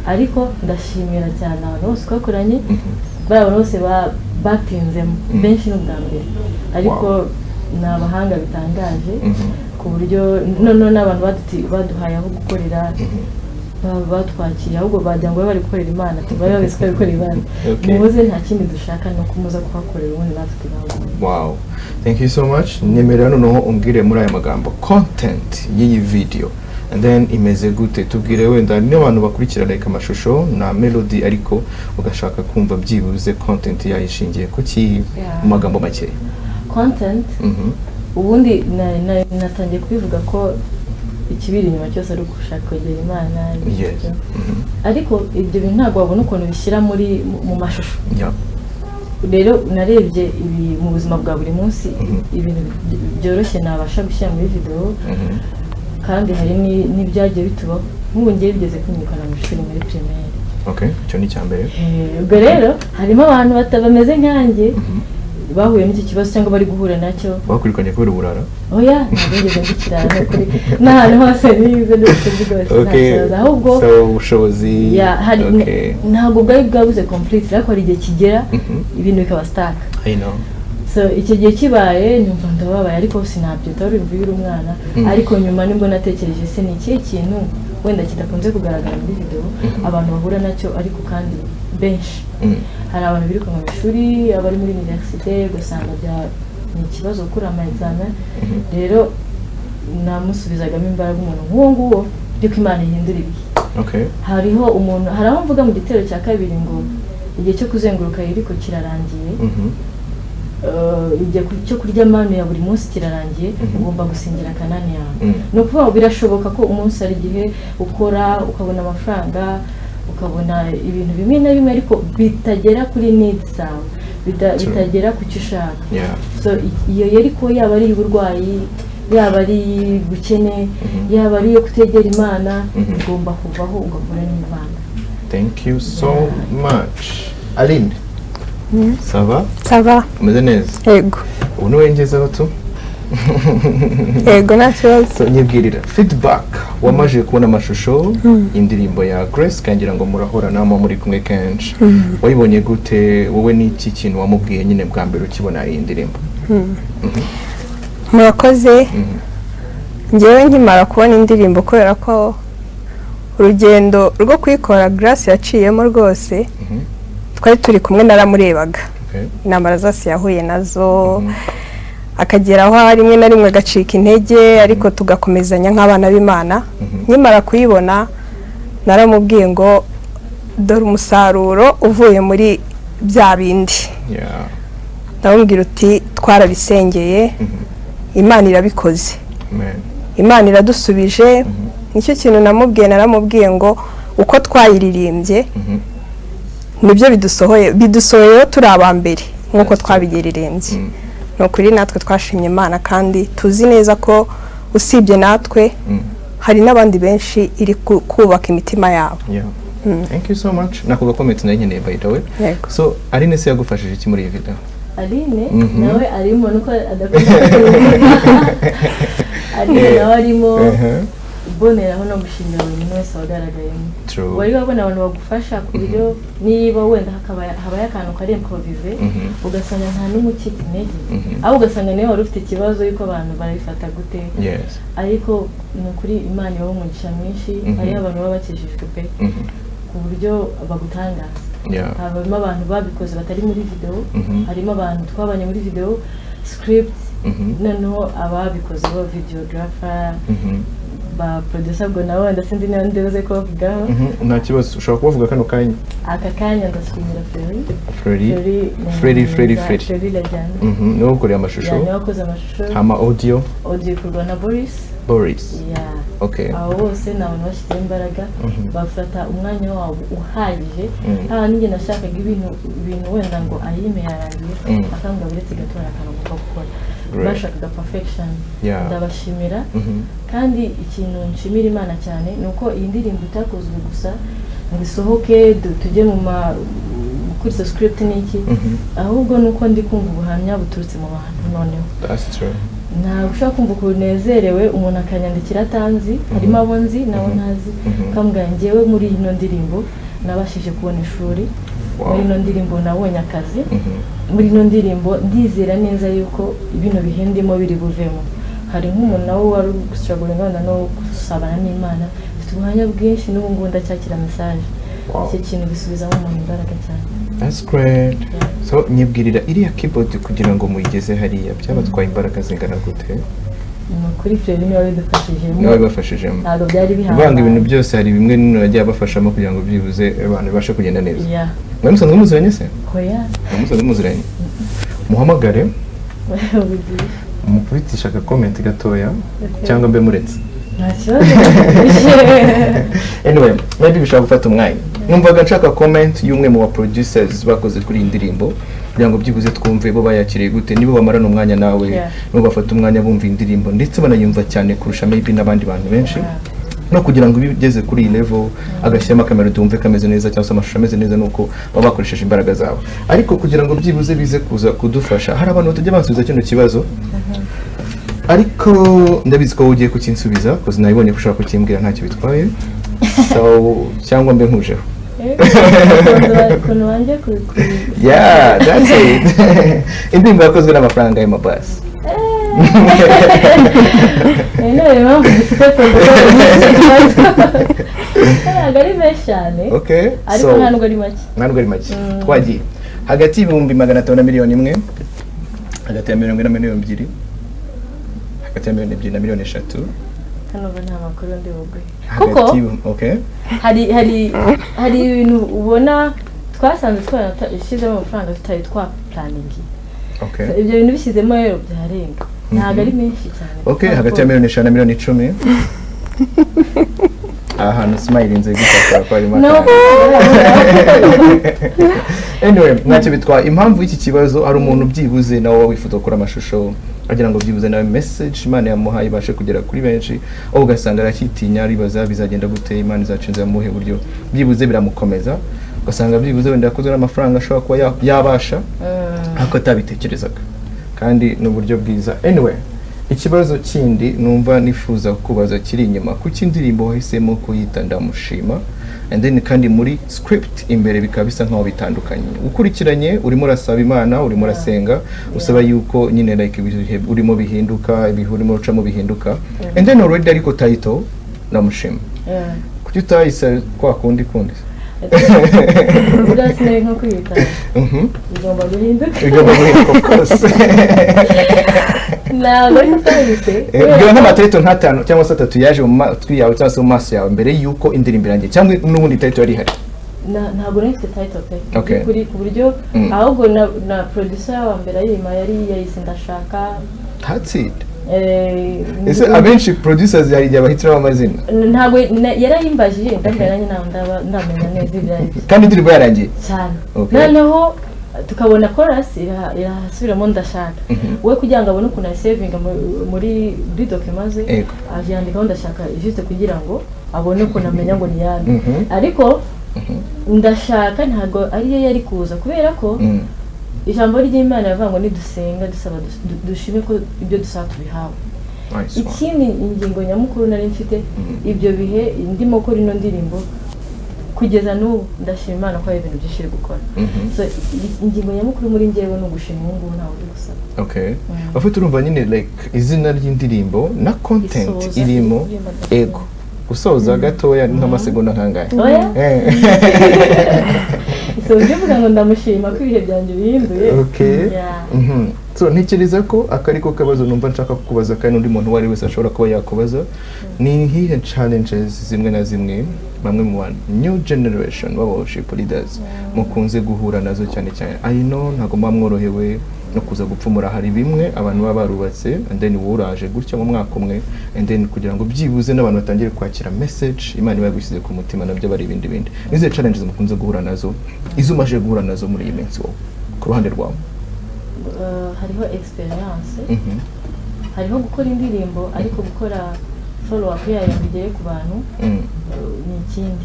Ariko ndashimira cyane abantu bose twakoranye, bariya bantu bose batinzemo, benshi ni ubwa mbere, ariko ni abahanga bitangaje, ku buryo noneho n'abantu baduhaye aho gukorera, batwakiriye, ahubwo bagira ngo babe bari gukorera Imana, tubabe babizi ko bari gukorera Imana. Muze nta kindi dushaka ni uko muza kuhakorera, ubundi natwe tugahaguruka. Wow, thank you so much. Nyemerera noneho umbwire muri aya magambo content y'iyi video, and then imeze gute? Tubwire wenda n'abantu bakurikira like amashusho na melody, ariko ugashaka kumva byibuze content yayo ishingiye ku ki, mu magambo make. Content, ubundi natangiye kubivuga ko Ikibiri inyuma cyose ari ugushaka kwegera Imana. Ariko ibyo bintu ntabwo wabona ukuntu bishyira muri mu mashusho. Rero narebye ibi mu buzima bwa buri munsi, ibintu byoroshye nabasha gushyira muri video. Kandi hari n'ibyagiye bitubaho, nk'ubu ngiye bigeze kunyirukana mu ishuri muri primaire. Okay, icyo ni icya mbere. Ubwo rero harimo abantu bameze nkanjye bahuye n'iki kibazo cyangwa bari guhura nacyo. Bakwirukanye kubera uburara? Oya, ntabwo ngeze mbikirana kuri n'ahantu hose nize ndetse rwose nta kibazo, ahubwo So ubushobozi. Ya, hari ntabwo bwari bwabuze complete, ariko hari igihe kigera ibintu bikaba stuck. I know. So icyo gihe kibaye numva ndababaye, ariko sinabyitaho, urumva iyo uri umwana. Ariko nyuma nibwo natekereje: se ni ikihe kintu wenda kidakunze kugaragara muri video abantu bahura nacyo, ariko kandi benshi? Hari abantu birukanwa mu ishuri, abari muri université ugasanga bya ni ikibazo gukora ama examen. Rero namusubizagamo imbaraga umuntu nk'uwo nguwo, ariko Imana ihindura ibihe. Hariho umuntu, hari aho mvuga mu gitero cya kabiri ngo igihe cyo kuzenguruka Yeriko kirarangiye, igihe cyo kurya manu ya buri munsi kirarangiye, ugomba gusingira Kanani yawe. Ni ukuvuga ngo birashoboka ko umunsi, hari igihe ukora ukabona amafaranga, ukabona ibintu bimwe na bimwe, ariko bitagera kuri needs zawe, bitagera ku cyo ushaka. So iyo Yeriko, yaba ari iy'uburwayi, yaba ari ubukene, yaba ari iyo kutegera Imana, igomba kuvaho ugahura n'Imana. Thank you so much, Aline. Ça va? Ça va. Umeze neza? Yego. Ubu niwe ngezeho tu. Yego, nta kibazo. So nyibwirira feedback wamaze kubona amashusho y'indirimbo ya Grace, kangira ngo murahura namo muri kumwe kenshi. Wayibonye gute wowe? Ni iki kintu wamubwiye nyine bwa mbere ukibona iyi ndirimbo? Murakoze. Ngewe nkimara kubona indirimbo, kubera ko urugendo rwo kuyikora Grace yaciyemo rwose, twari turi kumwe, naramurebaga, intambara zose yahuye nazo, akagera aho rimwe na rimwe agacika intege, ariko tugakomezanya nk'abana b'Imana. Nkimara kuyibona naramubwiye ngo dore umusaruro uvuye muri bya bindi. Ndamubwira uti twarabisengeye, Imana irabikoze. Amen. Imana iradusubije. Nicyo kintu namubwiye. Naramubwiye ngo uko twayiririmbye nibyo bidusohoye, bidusohoyeho turi aba mbere nk'uko twabiririmbye. Ni ukuri natwe twashimye Imana, kandi tuzi neza ko usibye natwe hari n'abandi benshi iri kubaka imitima yabo. Yeah. Thank you so much. Nako gakometse nari nkeneye, by the way. Yego. So Aline se yagufashije iki muri iyi video? Aline nawe arimo, nuko adakunda kubivuga. Aline nawe arimo. Mboneraho no gushimira buri muntu wese wagaragayemo. Wari wabona abantu bagufasha ku buryo niba wenda hakaba habaye akantu kari improvisé, ugasanga nta n'umwe ucika intege, ahubwo ugasanga niwe wari ufite ikibazo y'uko abantu barabifata gute. Ariko ni ukuri Imana ibaha umugisha mwinshi. Hariho abantu baba bakijijwe pe, ku buryo bagutangaza. Habamo abantu babikoze batari muri video, harimo abantu twabanye muri video script, noneho ababikoze bo videographer, ba producer, ubwo nabo wenda sinzi niba ndibuze kubavugaho. Nta kibazo, ushobora kubavuga kano kanya. Aka kanya ndashimira Fleury. Fleury. Fleury ni Fleury, Fleury, mwiza. Fleury. Fleury Lajyana. Niwe ukoreye amashusho. Yeah, niwe wakoze amashusho. Hama audio? Audio ikorwa na Boris. Boris. Yeah. Abo bose ni abantu bashyizeho imbaraga, bafata umwanya wabo uhagije. Haba ninjye nashakaga ibintu wenda ngo ayime yarangiye, akambwira uretse gato hari akantu ngomba gukora. Bashakaga perfection. Ndabashimira. Kandi ikintu nshimira Imana cyane ni uko iyi ndirimbo itakozwe gusa ngo isohoke, tujye mu ma gukora izo script n'iki, ahubwo ni uko ndi kumva ubuhamya buturutse mu bantu noneho. That's true. Ntabwo ushobora kumva ukuntu nezerewe umuntu akanyandikira atanzi, harimo abo nzi n'abo ntazi, akambwira njyewe muri ino ndirimbo nabashije kubona ishuri, muri ino ndirimbo nabonye akazi, muri ino ndirimbo ndizera neza yuko bino bihe ndimo biri buvemo. Hari nk'umuntu nawe wari gustrugglinga wenda no gusabana n'Imana. Mfite ubuhamya bwinshi, n'ubu ngubu ndacyakira message. Icyo kintu gisubizamo umuntu imbaraga cyane. That's great. So nyibwirira iriya keyboard, kugira ngo muyigeze hariya byabatwaye imbaraga zingana gute? Ni ukuri Fleury niwe wabidufashijemo. Niwe wabibafashijemo. Ntabwo byari Uvanga bihambaye. ibintu byose, hari bimwe nino yagiye abafashamo kugira ngo byibuze abantu bibashe kugenda neza. Yeah. Mwari musanzwe muziranye se? Hoya. Mwari musanzwe muziranye? Muhamagare Ubugiye. mukubitisha agakomenti gatoya cyangwa mbe muretse. Nta kibazo. Anyway, maybe bishobora gufata umwanya. Numvaga nshaka comment y'umwe mu ba producers bakoze kuri iyi ndirimbo, kugira ngo byibuze twumve bo bayakiriye gute, nibo bamarana umwanya nawe, nibo bafata umwanya bumva indirimbo, ndetse banayumva cyane kurusha maybe n'abandi bantu benshi, no kugira ngo ibe igeze kuri iyi level, agashyiramo akamero tumve kameze neza cyangwa se amashusho ameze neza, nuko baba bakoresheje imbaraga zabo. Ariko kugira ngo byibuze bize kuza kudufasha, hari abantu batajya bansubiza kino kibazo, ariko ndabizi ko wowe ugiye kukinsubiza, kuko nabibonye ko ushobora kukimbwira, ntacyo bitwaye. So, cyangwa mbe nkujeho? Ukuntu wanjye ku Yeah, that's it. Indirimbo yakozwe n'amafaranga y'amabasi? Niyo impamvu dufite protocol nyinshi. Kibazo, ntabwo ari menshi cyane, ariko so nta nubwo ari make. Nta nubwo ari make. Twagiye hagati y'500,000 na 1,000,000, hagati ya 1,000,000 na 2,000,000, hagati ya 2,000,000 na 3,000,000. Hano ubu nta makuru ndi buguhe, Hagati kuko okay. hari ibintu ubona twasanze twarashyizemo amafaranga tutari twaplanningiye. Ibyo bintu bishyizemo rero byarenga, ntabwo ari menshi cyane. Okay, hagati ya 5,000,000 na 10,000,000. Aha hantu smilinze gutya ko harimo No. akantu. Anyway, ntacyo bitwaye. Impamvu y'iki kibazo, hari umuntu byibuze nawe wifuza gukora amashusho, agira ngo byibuze nawe message Imana yamuhaye ibashe kugera kuri benshi, aho ugasanga aracyitinya, aribaza bizagenda gute, Imana izaca inzira mu buhe buryo. Byibuze biramukomeza, ugasanga byibuze wenda yakozwe n'amafaranga ashobora kuba yabasha, ariko atabitekerezaga, kandi ni uburyo bwiza. Anyway, ikibazo kindi numva nifuza kubaza kiri inyuma: kuki indirimbo wahisemo kuyita "Ndamushima", and then kandi muri script imbere bikaba bisa nkaho bitandukanye? Ukurikiranye, urimo urasaba Imana, urimo urasenga, usaba yuko nyine like ibihe urimo bihinduka, ibihe urimo ucamo bihinduka, and then already ariko title "Ndamushima", kuki utayise kwa kundi kundi? Buriya sinari nko kwiyita, bigomba guhinduka. Bigomba guhinduka, of course. Ntabwo ariko twahise. Bwira nk'amatitle nk'atanu cyangwa se atatu yaje mu matwi yawe cyangwa se mu maso yawe mbere y'uko indirimbo irangiye, cyangwa n'ubundi title yari ihari. Ntabwo nari mfite title pe. Kuri ku buryo ahubwo na producer wa mbere ayima yari yayise "Ndashaka". That's it. Ese abenshi producers hari igihe bahitiramo amazina? Ntabwo yarayimbajije, ndabwira nanjye ntabwo ndamenya neza ibyo ari byo. Kandi indirimbo yarangiye? Cyane. Noneho tukabona chorus irasubiramo "Ndashaka". We kugira ngo abone ukuntu ayisavinga muri document ze, ayandikaho "Ndashaka", juste kugira ngo abone ukuntu amenya ngo ni yande. Ariko "Ndashaka" ntabwo ariyo yari kuza, kubera ko ijambo ry'Imana rivuga ngo nidusenga dusaba, dushime ko ibyo dusaba tubihawe. Nice one. Ikindi, ingingo nyamukuru nari mfite ibyo bihe ndimo gukora ino ndirimbo, kugeza n'ubu ndashima Imana ko hari ibintu byinshi iri gukora. So ingingo nyamukuru muri njyewe ni ugushima. Ubu ngubu ntawe uri gusaba. Okay, afite urumva nyine like izina ry'indirimbo na content Isoza irimo. iririmba gatoya. Ego, gusoza gatoya ni nk'amasegonda nkangahe? Oya. So ujye uvuga ngo ndamushima ko ibihe byanjye bihinduye. Yeah. So ntekereza ko aka ariko kabazo numva nshaka kukubaza, kandi undi muntu uwo ari wese ashobora kuba yakubaza: ni ihihe challenges zimwe na zimwe bamwe mu ba new generation b'aba worship leaders mukunze guhura nazo cyane cyane? I know ntabwo muba mworohewe no kuza gupfumura. Hari bimwe abantu baba barubatse, and then wowe uraje gutya mu mwaka umwe, and then kugira ngo byibuze n'abantu batangire kwakira message Imana iba yagushyize ku mutima, nabyo bari ibindi bindi. Nizihe challenges mukunze guhura nazo, izo umaze guhura nazo muri iyi minsi wowe ku ruhande rwawe? Hariho experience, hariho gukora indirimbo, ariko gukora follow up yayo ngo igere ku bantu ni ikindi.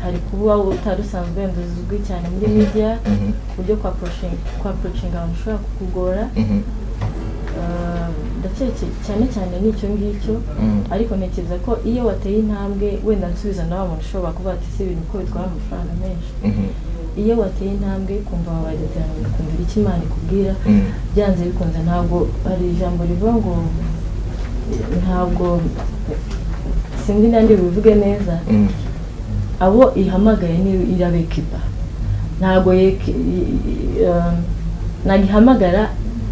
Hari kuba utari usanzwe wenda uzwi cyane muri media, ku buryo kwa approaching abantu ushobora kukugora. Ndakeka cyane cyane ni icyo ngicyo. Ariko ntekereza ko iyo wateye intambwe, wenda nsubiza na wa muntu ushobora kuvuga ati: "Si ibintu ko bitwara amafaranga menshi?" Iyo wateye intambwe, kumva wabaye determined, ukumvira icyo Imana ikubwira, byanze bikunze, ntabwo hari ijambo rivuga ngo, ntabwo sinzi nandi bubivuge neza, abo ihamagaye ni irabekipa, ntabwo ntabwo ihamagara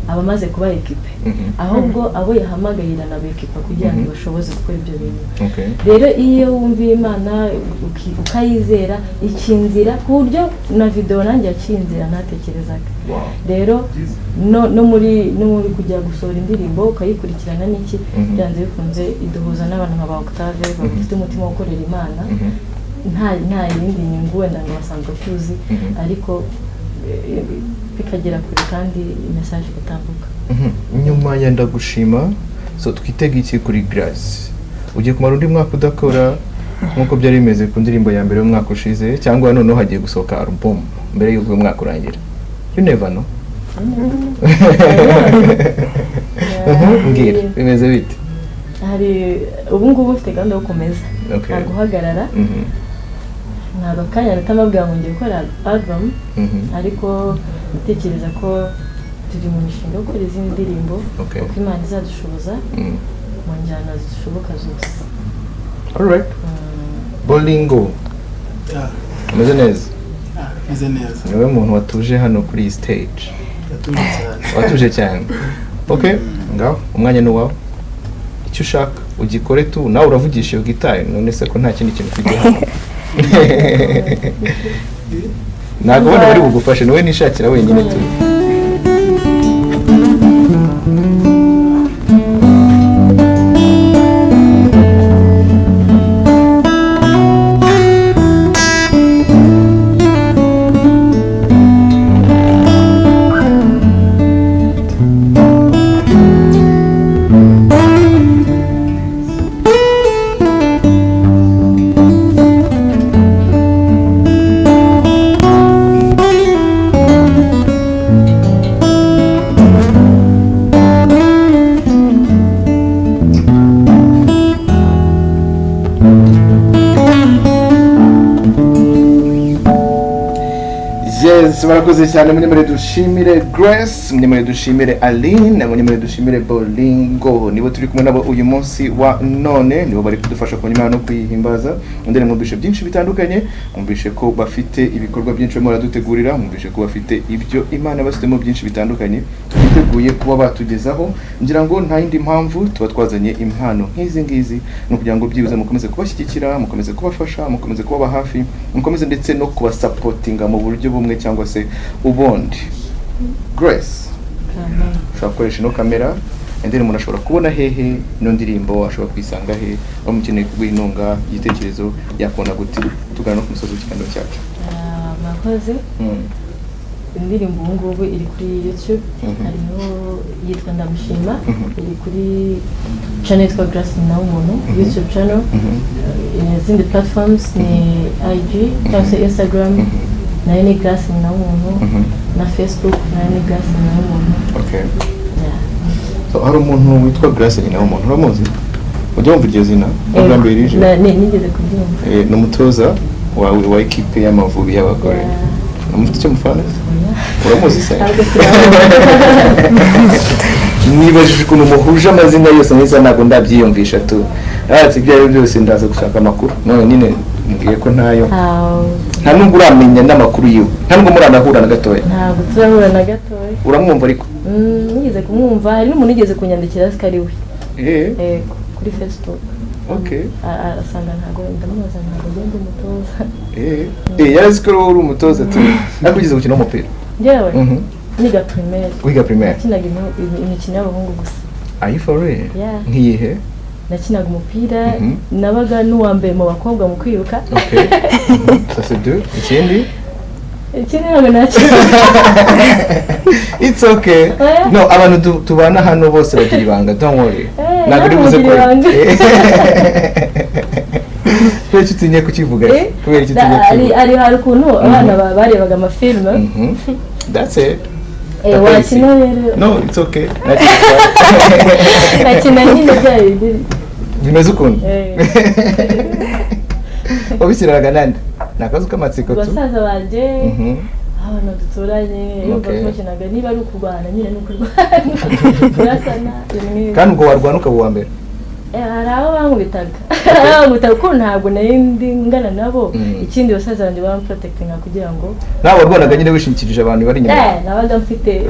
Abamaze kuba ekipe, ahubwo abo yahamagaye iranabekipa kugira ngo bashoboze gukora ibyo bintu. Rero iyo wumviye Imana ukayizera, ikinzira ku buryo na video nanjye yakinzira ntatekerezaga. Rero no muri kujya gusohora indirimbo ukayikurikirana n'iki, byanze bikunze iduhuza n'abantu nka ba Octave bafite umutima wo gukorera Imana, nta yindi nyungu wenda ngo basanzwe tuzi, ariko bikagera kure kandi message igatambuka. Nyuma ya Ndagushima, so twitega iki kuri Grace? Ugiye kumara undi mwaka udakora nk'uko byari bimeze ku ndirimbo ya mbere y'umwaka ushize, cyangwa noneho hagiye gusohoka album mbere y'uko uyu mwaka urangira? You never know. Mbwira bimeze bite? Hari ubu ngubu ufite gahunda yo gukomeza, nta guhagarara, ntabwo akanya natamabwira ngo ngiye gukora album, ariko ndatekereza ko turi mu mishinga yo gukora izindi ndirimbo, uko Imana izadushoboza mu njyana zishoboka zose. Alright. Bolingo, umeze neza? Meze neza. Niwe muntu watuje hano kuri iyi stage. Yatuje cyane. Watuje cyane. Okay, ngaho umwanya ni uwawe, icyo ushaka ugikore tu, nawe uravugisha iyo gitari, none se ko nta kindi kintu ufite hano? Ntabwo ubona bari bugufashe, niwe nishakira wenyine tu. Yes, barakoze cyane. Munyemere dushimire Grace, munyemere dushimire Aline, munyemere dushimire Bolingo, nibo turi kumwe nabo uyu munsi wa none, nibo bari kudufasha kumenya Imana no kuyihimbaza. Ndende mwumvishe byinshi bitandukanye, mwumvishe ko bafite ibikorwa byinshi barimo baradutegurira, mwumvishe ko bafite ibyo Imana bashyizemo byinshi bitandukanye biteguye kuba batugezaho. Ngira ngo nta yindi mpamvu tuba twazanye impano nk'izi ngizi, ni ukugira ngo byibuze mukomeze kubashyigikira, mukomeze kubafasha, mukomeze kubaba hafi, mukomeze ndetse no kubasapotinga mu buryo bumwe cyangwa se ubundi. Grace, ushobora gukoresha ino kamera, indi umuntu ashobora kubona hehe ino ndirimbo, ashobora kuyisanga he, bamukeneye kuguha inkunga, igitekerezo yakubona gute? Tugana no ku musozi w'ikiganiro cyacu. Murakoze. Indirimbo ubu ngubu iri kuri YouTube, hariho yitwa Ndamushima, iri kuri channel yitwa Grace Nyinawumuntu YouTube channel. Izindi platforms ni IG cyangwa se Instagram, nayo ni Grace Nyinawumuntu, na Facebook nayo ni Grace Nyinawumuntu. Okay. So hari umuntu witwa Grace Nyinawumuntu, uramuzi? Ujya wumva iryo zina? Nigeze kuryumva. Ni umutoza wa ekipe y'Amavubi y'abagore. Mufite icyo mufana? Uramuzi se? Nibajije ukuntu muhuje amazina yose neza, ntabwo ndabyiyumvisha tu. Ati ibyo ari byose ndaza gushaka amakuru. None nyine mbwiye ko ntayo. Nta nubwo uramenya n'amakuru yiwe, nta nubwo muranahura na gatoya. Ntabwo turahura na gatoya. Uramwumva ariko? Nigeze kumwumva, hari n'umuntu wigeze kunyandikira ko ari we. Yego, kuri Facebook. Okay. Asanga ntabwo ndamubaza, ntabwo ngenda umutoza. Yarazi ko uri umutoza tu. Ariko ugeze gukina umupira? Njyewe niga primaire. Wiga primaire? Nakinaga imikino y'abahungu gusa. Are you for real? Nkiyihe? Nakinaga umupira, nabaga n'uwa mbere mu bakobwa mu kwiruka. Okay. Ça c'est deux. Ikindi? Ikindi ntabwo nakinaga. It's okay. No, abantu tubana hano bose bagira ibanga, don't worry. Ntabwo uri buze ko. Kubera icyo utinye kukivuga? Kubera icyo utinye kukivuga? Hari ukuntu abana barebaga amafilme. That's it. Wakina rero. No, it's okay. Nakina nyine bya bindi. Bimeze ukuntu. Wabishyiraga nande? Ni akazu k'amatsiko tu. Basaza banjye, abantu duturanye, yumva twakinaga niba ari ukurwana nyine ni ukurwana. Kurasana. Kandi ubwo warwana ukaba uwa mbere? Hari abo bankubitaga, hari abo bankubitaga kuko ntabwo nari ndi ngana nabo. Ikindi, basaza banjye bamprotectinga kugira ngo Nawe warwanaga nyine wishingikirije abantu bari inyuma. Nabaga mfite.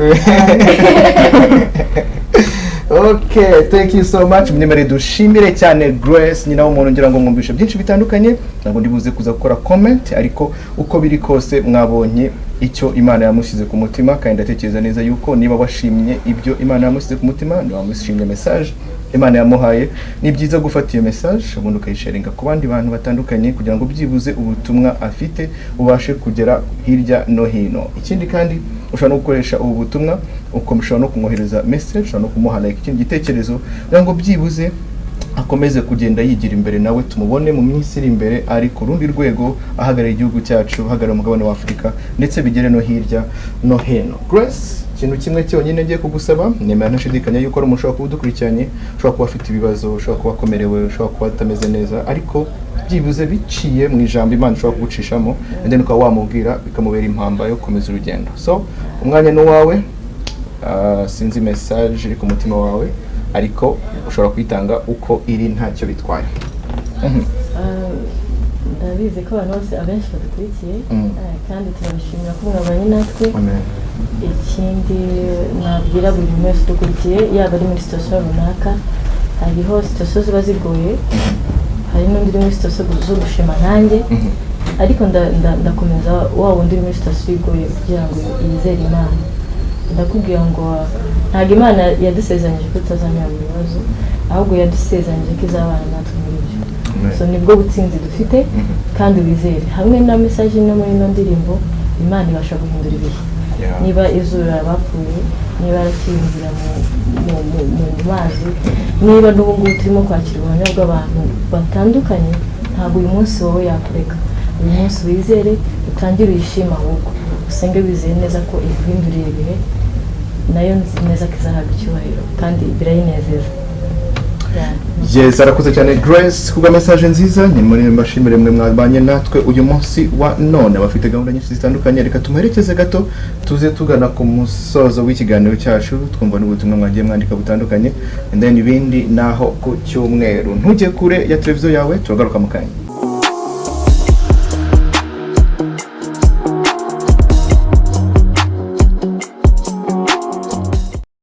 Okay, thank you so much. Mwemerere dushimire cyane Grace nyina w'umuntu. Ngira ngo mwumvishe byinshi bitandukanye. Ntabwo ndibuze kuza gukora comment, ariko uko biri kose mwabonye icyo Imana yamushyize ku mutima, kandi ndatekereza neza yuko niba washimye ibyo Imana yamushyize ku mutima, niba wamushimye message Imana yamuhaye, ni byiza gufata iyo message ubundi ukayisharinga ku bandi bantu batandukanye, kugira ngo byibuze ubutumwa afite bubashe kugera hirya no hino. Ikindi kandi, ushobora no gukoresha ubu butumwa, ushobora no kumwohereza message, ushobora no kumuha like, ikindi gitekerezo, kugira ngo byibuze akomeze kugenda yigira imbere, nawe tumubone mu minsi iri imbere ari ku rundi rwego, ahagarariye igihugu cyacu, ahagarariye umugabane wa Afurika, ndetse bigere no hirya no hino. Grace, ikintu kimwe cyonyine ngiye kugusaba, nemera ntashidikanya yuko ari umuntu ushobora kuba udukurikiranye, ushobora kuba afite ibibazo, ushobora kuba akomerewe, ushobora kuba atameze neza, ariko byibuze biciye mu ijambo Imana ushobora kugucishamo, and then ukaba wamubwira bikamubera impamba yo gukomeza urugendo. So umwanya ni uwawe. Sinzi message iri ku mutima wawe, ariko ushobora kuyitanga uko iri, ntacyo bitwaye. Ndabizi ko abantu bose, abenshi badukurikiye, kandi turabashimira ko mwabanye natwe. Amen. Ikindi nabwira buri muntu wese udukurikiye, yaba ari muri situation runaka, hariho situation ziba zigoye, hari n'undi uri muri situation zo gushima nkanjye, ariko ndakomeza wa wundi uri muri situation igoye kugira ngo yizere Imana. Ndakubwira ngo ntabwo Imana yadusezeranyije ko tutazanyura mu bibazo, ahubwo yadusezeranyije ko izabana natwe muri byo. Amen. So nibwo butsinzi dufite, kandi wizere hamwe na message no muri ino ndirimbo, Imana ibasha guhindura ibihe. Niba izura abapfuye, niba yaraciye inzira mu mazi, niba n'ubu ngubu turimo kwakira ubuhamya bw'abantu batandukanye, ntabwo uyu munsi wowe yakureka. Uyu munsi wizere, utangire uyishime, ahubwo usenge wizeye neza ko iguhinduriye ibihe. Nayo nzi neza ko izahabwa icyubahiro kandi birayinezeza. Yeah. Yes, arakoze cyane Grace kubwa message nziza. Ni muri mbashimire mwe mwabanye natwe uyu munsi wa none. Bafite gahunda nyinshi zitandukanye, reka tumuherekeze gato, tuze tugana ku musozo w'ikiganiro cyacu, twumva n'ubutumwa mwagiye mwandika butandukanye, and then ibindi naho ku cyumweru. Ntujye kure ya televiziyo yawe, turagaruka mu kanya.